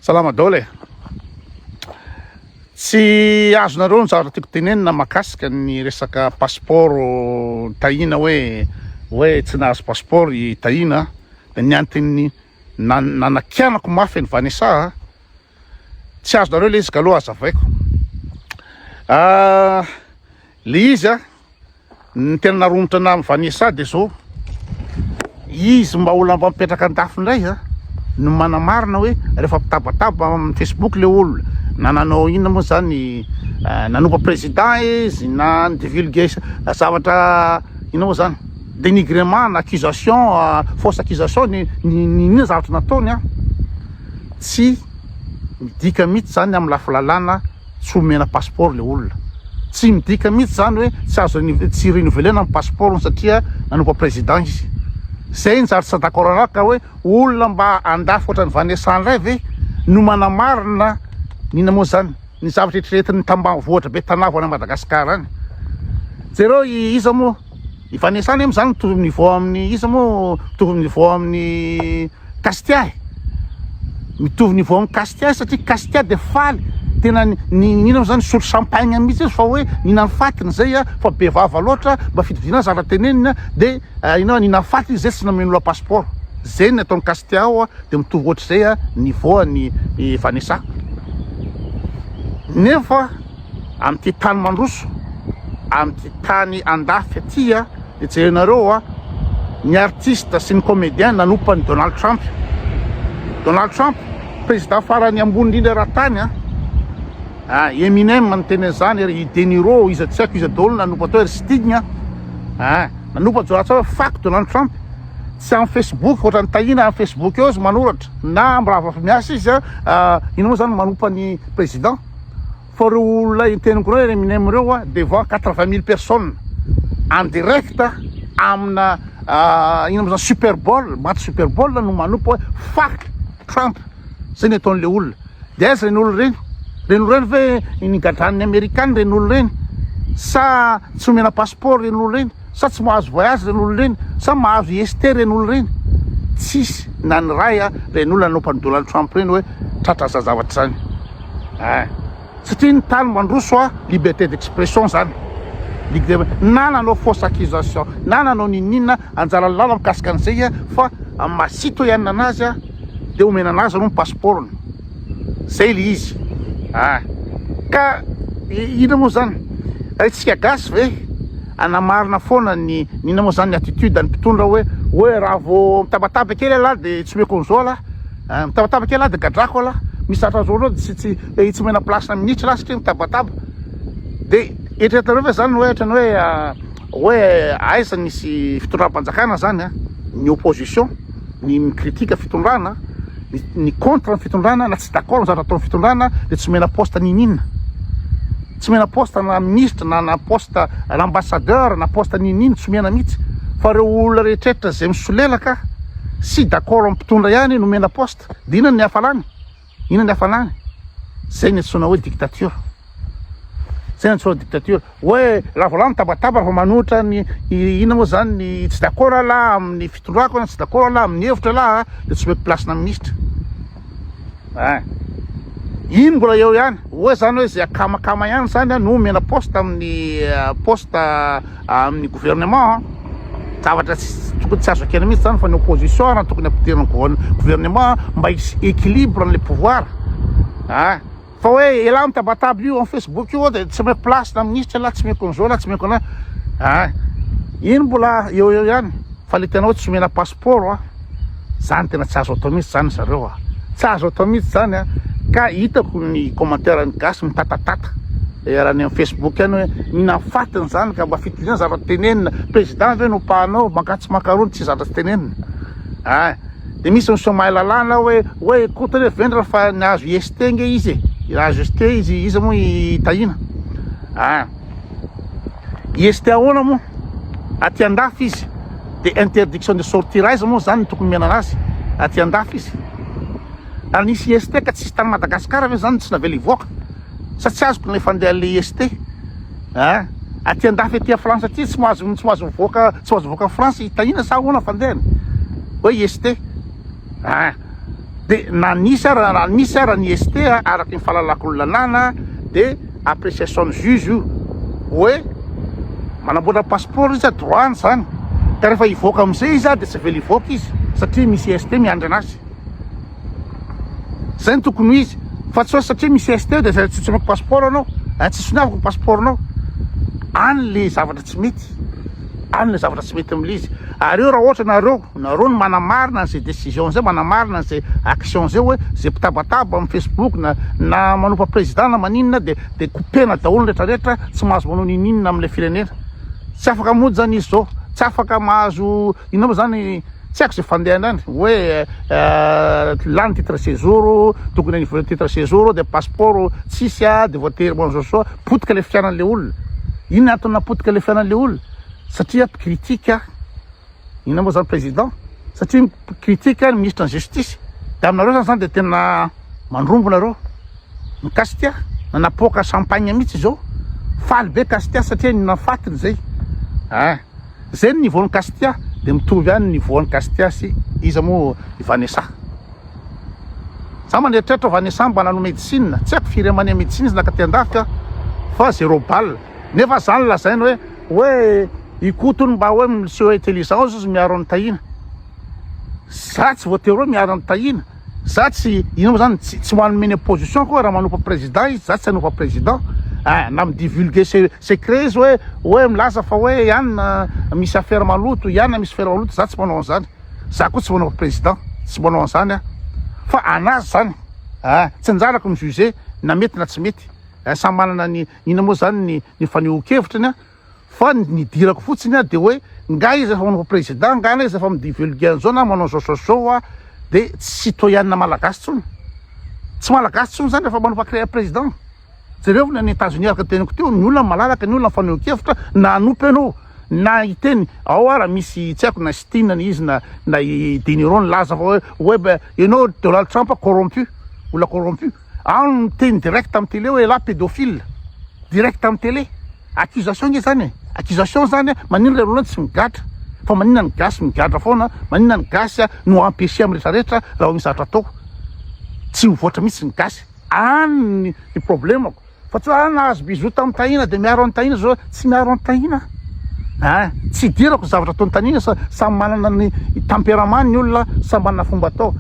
Salama daholo e. Tsy azonareo ny zavatra tiako tenenina mahakasika ny resaka passeport Tahina hoe hoe tsy nahazo passeport i Tahina dia ny antony nanakianako mafy an'i Vanessa a, tsy azonareo le izy ka aloha hazavaiko. Le izy a. Ny tena naromotra anah amin'i Vanessa dia zao, izy mba olona mba mipetraka andafy indray a, no manamarina hoe rehefa mpitabataba amin'ny Facebook le olona, na nanao inona moa zany, nanompa président izy, na ni-divulguer zavatra inona moa zany, dénigrement na accusation, fausse accusation, ny n'inona zavatra nataony a, tsy midika mihitsy zany amin'ny lafy lalàna. tsy omena passeport le olona. Tsy midika mihitsy zany hoe tsy azo tsy renouveler-na ny passeport-ny satria nanompa président izy. Zay ny zary tsy d'accord anah ka hoe olona mba andafy ohatran'i Vanessa ndray ve no manamarina n'inona moa zany ny zavatra eritreretin'ny tambanivohitra be Tanavo any Madagascar any. Jereo i iza moa i Vanessa anie zany mitovy niveau amin'ny iza moa mitovy niveau amin'ny Castia e! Mitovy niveau amin'i Castia satria Castia dia faly tena nihinana zany nisotro champagne mihitsy izy fa hoe nihinan'ny fatiny zay a, fa be vava loatra mba fitoviana zavatra teneniny a, dia inona nihinan'ny fatiny izy zay tsy nomeny olona passeport, zay ny ataon'i Castia ao a, dia mitovy ohatr'izay a niveau an'i Vanessa. Nefa amin'ity tany mandroso, amin'ity tany andafy aty a, dia jerenareo a, ny artiste sy ny comedien nanompa an'i Donald Trump. Donald Trump, président farany ambony indrindra eran-tany a. Ah, Eminem niteny an'izany, ry De Niro, iza tsy haiko iza daholo nanompa teo, ry Sting a. Ah, nanompa Donald Trump, fuck Donald Trump. Tsy amin'ny Facebook, ohatran'ny Tahina amin'ny Facebook eo izy manoratra, na amin'ny miasa izy a, ah, ino moa zany manompa ny président. Fa reo olona enteniko reo Eminem reo a devant 80 mille personnes en direct amina inona moa zany super bowl match super bowl no manompo hoe fuck Trump zay ny ataon'le olona de aiza reny olona reny reny olona reny ve nigadran'ny amerikana reny olona reny sa tsy omena passeport reny olona reny sa tsy mahazo voyage reny olona reny sa mahazo IST reny olona reny tsisy na ny ray a reny olona nanompo an'i Donald Trump reny hoe tratra za zavatra zany Ein! Satria ny tany mandroso a, liberté d'expression zany. Na nanao fausse accusation, na nanao ninoninona, anjara lalàna mikasika an'izay a, fa amin'ny maha citoyenne anazy a, dia omena anazy aloha ny passeport-ny. Zay le izy. Ein! Ka inona moa zany? Isika gasy ve hanamarina foana ny inona moa zany ny attitude ny mpitondra hoe hoe raha vao mitabataba kely ialahy dia tsy omeko an'izao ialahy. Mitabataba kely aho de gadrako alah, misy zatra zao reo tsy tsy tsy omena place na minitra lah satria mitabataba. De eritreretinareo ve zany hoe ohatrany hoe hoe aiza nisy fitondram-panjakana zany a, ny opposition, ny mi-critique fitondrana, ny ny contre ny fitondrana na tsy d'accord ny zavatra ataon'ny fitondrana de tsy omena poste n'inon'inona. Tsy omena poste na ministre na na poste na ambassadeur na poste n'inon'inona tsy omena mihitsy fa reo olona rehetrretra zay misolelaka sy d'accord amin'ny mpitondra ihany no omena poste de inona ny hafalany? Inona ny hafalany? Zay ny antsoina hoe dictature. Zay ny antsoina hoe dictature. Hoe raha vao lahy mitabataba fa manohitra ny inona moa zany ny tsy d'accord lah amin'ny fitondrako na tsy d'accord lah amin'ny hevitra lah de tsy omeko place na ministre. Ein. Iny mbola eo ihany. Hoe zany hoe zay akamakama ihany zany no omena poste amin'ny poste amin'ny gouvernement. Zavatra tsy tokony tsy azo ekena mihitsy zany fa ny opposition ary no tokony ampidirina gouvernement mba hisy équilibre an'le pouvoir. Ein. Fa hoe elah mitabataba io amin'ny Facebook io de tsy omeko place na ministre elah, tsy omeko an'izao elah, tsy omeko an'ahy. Ein. Iny mbola eo eo ihany fa le tena hoe tsy omena passeport a. Zany tena tsy azo atao mihitsy zany zareo a! Tsy azo atao mihitsy zany a! Ka hitako ny commentaire ny gasy mitatatata erany amin'ny facebook any hoe mihinan'ny fatiny zany ka mba fitiliana zavatra tenenina, président ve no mpanao, mankatsy mankaroa tsy zavatra tsy tenenina a! De misy miseho mahay lalàna hoe hoe Koto anie vendrana fa nahazo IST nge izy e! Nahazo IST izy iza moa i Tahina a! IST ahoana moa? Aty andafy izy de interdiction de sortir aiza moa zany no tokony omena anazy? Aty andafy izy. Ary nisy IST ka tsisy tany Madagascar ve zany tsy navela hivoaka? Sa tsy azoko le fandehan'le IST? Hein? Aty andafy aty France aty tsy mahazo tsy mahazo mivoaka tsy mahazo mivoaka France i Tahina sa ahoana fandehany? Hoe IST? Hein? De na nisy ara na misy ara ny IST araka ny fahalalako ny lalàna de appréciation ny juge io hoe manamboatra passeport izy droit-ny zany ka rehefa hivoaka amizay izy de tsy avela hivoaka izy satria misy IST miandry anazy. Zay no tokony ho izy fa tsy hoe satria misy IST de zay tsy tsy omeko passeport anao, tsy soniaviko ny passeport-nao. Any le zavatra tsy mety, any le zavatra tsy mety amle izy. Ary eo raha ohatra nareo, nareo no manamarina an'izay décision zay, manamarina an'izay action zay hoe zay mpitabataba amin'ny facebook na na manompa président na maninona de de coupena daholo ny rehetra rehetra, tsy mahazo manao ninoninona amin'ilay firenena. Tsy afaka mody zany izy zao, tsy afaka mahazo inona moa zany, tsy haiko zay fandehany any hoe lany titre séjour, tokony any titre séjour de passeport tsisy a, de voatery manao zao sy zao, potika le fiainan'le olona. Inona antony nahapotika le fiainan'le olona? Satria mpikritika inona moa zany président, satria mpikritika ny ministre ny justice, de aminareo zany zany de tena mandrombo nareo. Ny Castia nanapoaka champagne mihitsy izao, faly be Castia satria ny fatiny zay ah. Zay ny niveau-n'i Castia de mitovy ihany ny niveau-n'i Castia sy iza moa i Vanessa. Za maneritreritra Vanessa mba nanao médecine, tsy haiko firy année médecine izy nakaty andafy a, fa zéro balle. Nefa zany lazainy hoe hoe i Koto hono mba hoe miseho intelligent izy miaro an'i Tahina. Za tsy voatery hoe miaro an'i Tahina. Za tsy, inona moa zany, tsy tsy manome ny opposition koa raha manompa président izy, za tsy hanofa président ah, na mi-divulguer se- secret izy hoe hoe milaza fa hoe i anona misy affaire maloto, i anona misy affaire maloto, za tsy manao an'izany, za koa tsy manofa président, tsy manao an'izany aho, fa anazy zany ah, tsy anjarako mi-juger na mety na tsy mety, samy manana ny inona moa zany ny ny fanehoan-kevitrany an. Fa ny nidirako fotsiny de hoe nga izy efa manao président nga izy efa mi-divulguer an'izao na manao zao zao zao a de tsy citoyenne malagasy tsony, tsy malagasy tsony zany rehefa manao créer président, jereo ny any Etats-Unis araka ny teniko teo ny olona malalaka ny olona mifaneho-kevitra na hanompo ianao na hiteny ao ara misy tsy haiko na Stine na izy na na i De Niro nilaza fa hoe hoe ianao Donald Trump corrompu olona corrompu ao no miteny direct amin'ny télé hoe elah pédophile direct amin'ny télé. Accusation nge zany e! Accusation zany maninona ry olona tsy migadra? Fa maninona ny gasy migadra foana? Maninona ny gasy no empêcher amin'ny rehetra rehetra raha vao misy zavatra atao? Tsy mivoatra mihitsy ny gasy. Any ny problemako. Fa tsy hoe ah nahazo bisous tamin'i Tahina dia miaro an'i Tahina zao, tsy miaro an'i Tahina aho. Ah, tsy idirako ny zavatra ataon'i Tahina sa samy manana ny tempérament ny olona, samy manana fomba atao.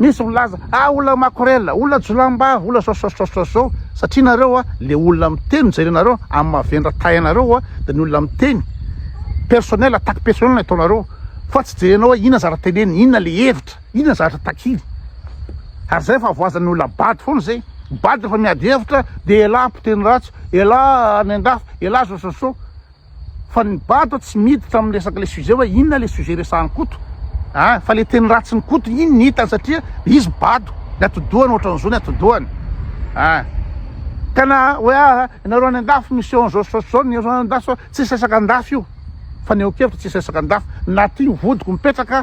Misy milaza ah olona makorel, olona jiolahim-bavy, olona zao zao zao zao zao. Satria nareo a, le olona miteny no jerenareo, amin'ny maha vendra taille anareo a, de ny olona miteny, personnel, attaque personnel no ataonareo, fa tsy jerenao hoe inona zavatra teneniny, inona le hevitra, inona zavatra takiny. Ary zay fahavoazan'ny olona bado foana zay, bado rehefa miady hevitra de elah mpiteny ratsy, elah any andafy, elah zao zao zao. Fa ny bado tsy miditra amin'ny resaka le sujet hoe inona le sujet resahan'i Koto a! Fa le teny ratsin'i Koto iny ny hitany satria izy bado, ny atidohany ohatran'izao ny atidohany a! Ka na hoe ah nareo any andafy miseho an'izao sy zao ny any andafy tsisy resaka andafy io fa ny eo-kevitra tsisy resaka andafy na aty ny vodiko mipetraka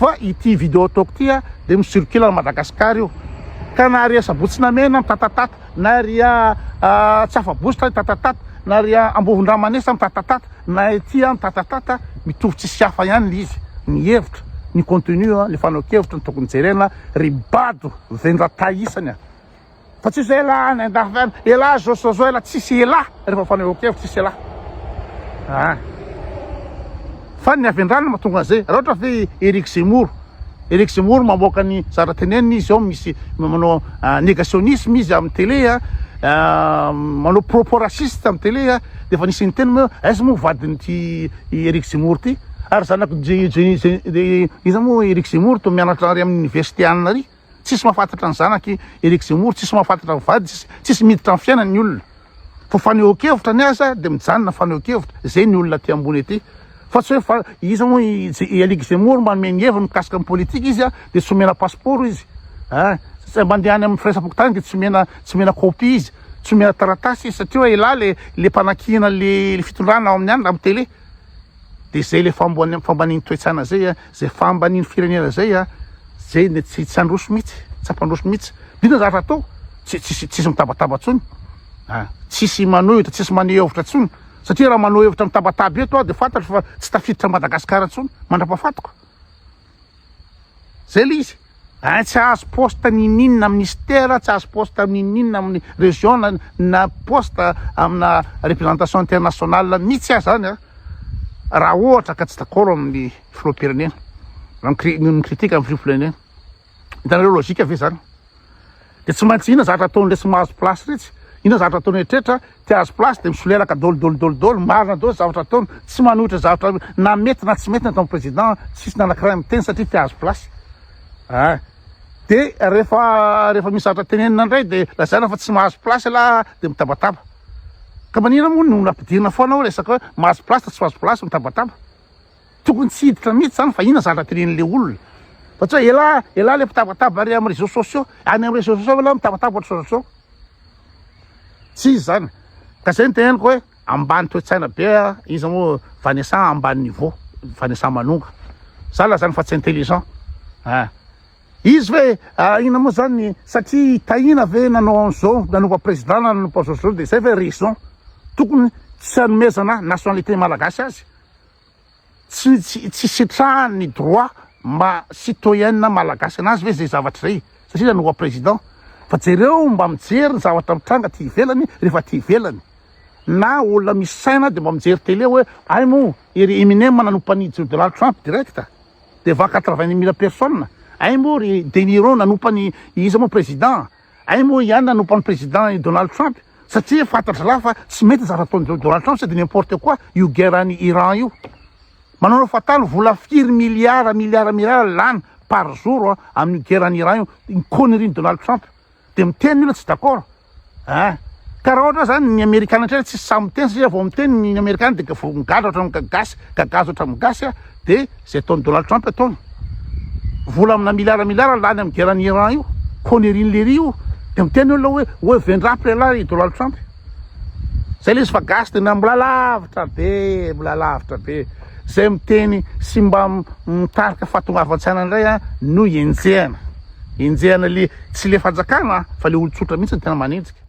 fa ity video ataoko ity a de mi-circule any Madagascar io ka na ary Sabotsy Namehana mitatatata na ry Tsiafabositra mitatatata, na ry Ambovondramanesa mitatatata, na ety mitatatata, mitovy tsisy hafa ihany le izy, ny hevitra, ny contenu, le fanehoan-kevitra no tokony jerena ry bado vendratay isany a! Fa tsisy hoe elah any andafy any, elah zao sy zao, elah tsisy elah rehefa fanehoan-kevitra tsisy elah ah! Fa ny havendrana no mahatonga an'izay, raha ohatra ve Eric Zemmour, Eric Zemmour mamoaka ny zavatra teneniny izy ao misy manao négationnisme izy amin'ny télé a, manao propos raciste amin'ny télé a, dia efa nisy niteny moa hoe aiza moa vadin'ity Eric Zemmour ity, ary zanak'i iza moa Eric Zemmour toa mianatra ary amin'ny université any ary, tsisy mahafantatra ny zanak'i Eric Zemmour, tsisy mahafantatra ny vadiny, tsisy miditra amin'ny fiainany ny olona. Fa fanehoan-kevitra ny aza dia mijanona fanehoan-kevitra, izay ny olona aty ambony aty. Fa tsy hoe fa iza moa i Eric Zemmour manome ny heviny mikasika ny politika izy dia tsy omena passeport izy. Hein, tsy mandeha any amin'ny firaisam-pokontany dia tsy omena tsy omena copie izy, tsy omena taratasy izy satria hoe elah le le mpanakiana le le fitondrana ao amin'ny any amin'ny télé. Dia izay le famboan'ny fambanian'ny toe-tsaina izay a, izay fambanian'ny firenena izay a, izay ny tsy tsy handroso mihitsy, tsy hampandroso mihitsy. Inona zavatra atao? Tsy tsisy tsisy mitabataba intsony. Ah, tsisy manohitra, tsisy maneho hevitra intsony. Satria raha maneho hevitra mitabataba eto aho dia fantatro fa tsy tafiditra Madagasikara intsony mandra-pahafatiko. Zay le izy. Ein tsy ahazo poste ninoninona amin'ny ministère, tsy ahazo poste ninoninona amin'ny région na na poste amina représentation internationale mihitsy aza zany an, raha ohatra ka tsy d'accord amin'ny filoham-pirenena, raha mi-cri- mi-critique amin'ny filoham-pirenena. Hitanareo logique ve zany? Dia tsy maintsy inona zavatra ataon'ilay tsy mahazo place retsy? Inona zavatra ataony eritreritra te hahazo place dia misolelaka daholo daholo daholo daholo, marina daholo zavatra ataony, tsy manohitra zavatra na mety na tsy mety ny ataon'ny président, tsisy na anakiray miteny satria te hahazo place. Ah. Dia rehefa rehefa misy zavatra tenenina indray dia lazaina fa tsy mahazo place lah dia mitabataba. Ka maninona moa no nampidirina foana ao resaka hoe mahazo place na tsy mahazo place mitabataba. Tokony tsy hiditra mihitsy zany fa inona zavatra tenenin'le olona fa tsy hoe elah elah le mpitabataba ary amin'ny réseaux sociaux any amin'ny réseaux sociaux elah mitabataba ohatry zao tsy izy zany ka zay no teneniko hoe ambany toe-tsaina be a iza moa Vanessa ambany niveau Vanessa Manonga za lazany fa tsy intelligent ah izy ve ah, inona moa zany satria Tahina ve nanao an'izao nanompa président na nanompa zao zao de zay ve raison tokony tsy hanomezana nationalité malagasy azy. Tsy tsy tsy sitrahany ny droit mba citoyenne malagasy anazy ve zay zavatra zay satria zany oa président fa jereo mba mijery ny zavatra mitranga aty ivelany rehefa aty ivelany na olona misy saina de mba mijery télé hoe ay moa ery Eminem nanompa an'i Donald Trump direct devant 80 mille personnes ay moa ry De Niro nanompa ny iza moa président Hay moa ihany nanompo an'i président i Donald Trump satria fantatry fa tsy mety ny zavatra ataon'i Donald Trump sady n'importe quoi io guerre any Iran io. Manao fahatany vola firy milliards milliards milliards lany par jour amin'io guerre any Iran io, ny connerie ny Donald Trump. Dia miteny ny olona tsy d'accord. Hein. Ka raha ohatra zany ny amerikana indray tsisy sahy miteny satria vao miteny ny amerikana dia vao migadra ohatran'ny gasy, gagazo ohatran'ny gasy dia Zay ataon'i Donald Trump ataony. Vola amina milliard milliard lany amin'ny guerre any Iran io. Connerie lery io. Dia miteny olona hoe hoe vendrapy lehilahy i Donald Trump. Zay le izy fa gasy tena mbola lavitra be, mbola lavitra be. Zay miteny sy mba mitarika fahatongavan-tsaina indray a no enjehana. Enjehana le tsy le fanjakana fa le olon-tsotra mihitsy no tena manenjika.